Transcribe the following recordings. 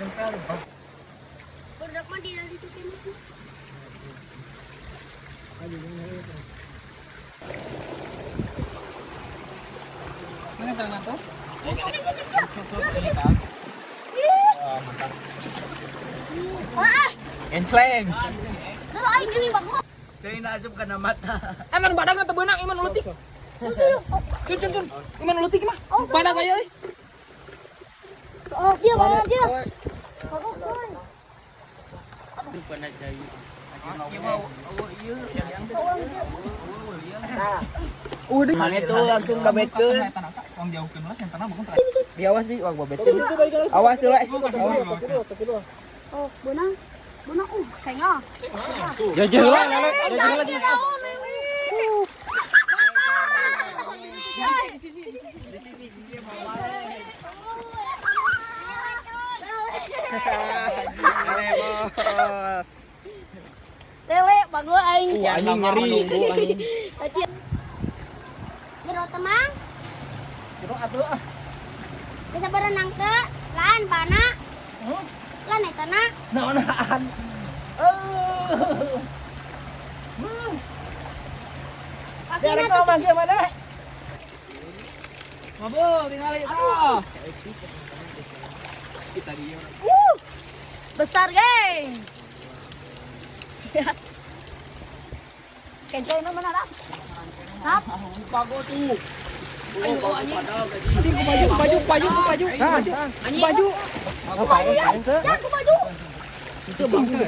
Budak mah di ditu keneh. Mana tangan tuh? Ah, Encleng. dulu aing gini bagus. Saya asup kana mata. Anan badagna teu beunang iman leutik. Cun cun cun. Iman leutik mah. Badag aya euy. Oh, dia bawa dia. Bagus, coy. Udah. Mana tuh langsung babetkeun. Uang jauhkeun lah sentana bukan. Diawas bi uang babetkeun. Awas dulu. Awas. Oh, benang. Benang sayang. Jajan lah, jajan lagi. Lele, bagus aing. Anjing nyeri. Jero temang, Jero atuh ah. Bisa berenang ke lan pana. Lan eta na. Naon-naon. Pakina Biar tuh. kau mana? Mabul tinggal itu. Kita dia. Besar, geng. Kenceng mana rap? Rap. Pago tuh. Ayo anjing. Anjing ku baju, baju, baju, baju. Baju. Baju ya. Ya, ku baju. Itu bangke.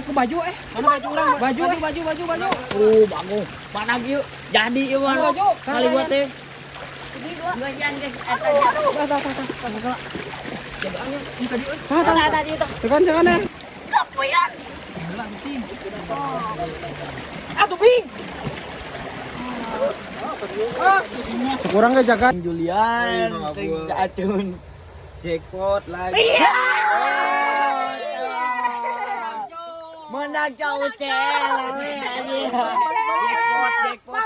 Ku baju eh. Mana baju urang? Baju baju baju baju. Oh, bangun. Panak yuk. Jadi ieu mah. Baju. Kali gua teh. Dua jan guys. Aduh, aduh. Ini tadi euy. Tadi itu. Tekan tekan eh. Kapuyan. Atuh bing. Kurang gak jaga. Julian, Acun. Jackpot lagi. Iya. Menang jauh cel. Jackpot, jackpot,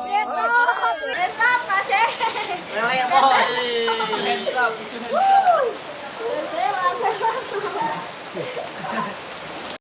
jackpot. Besok kasih. Lele bos. Hands up, hands up.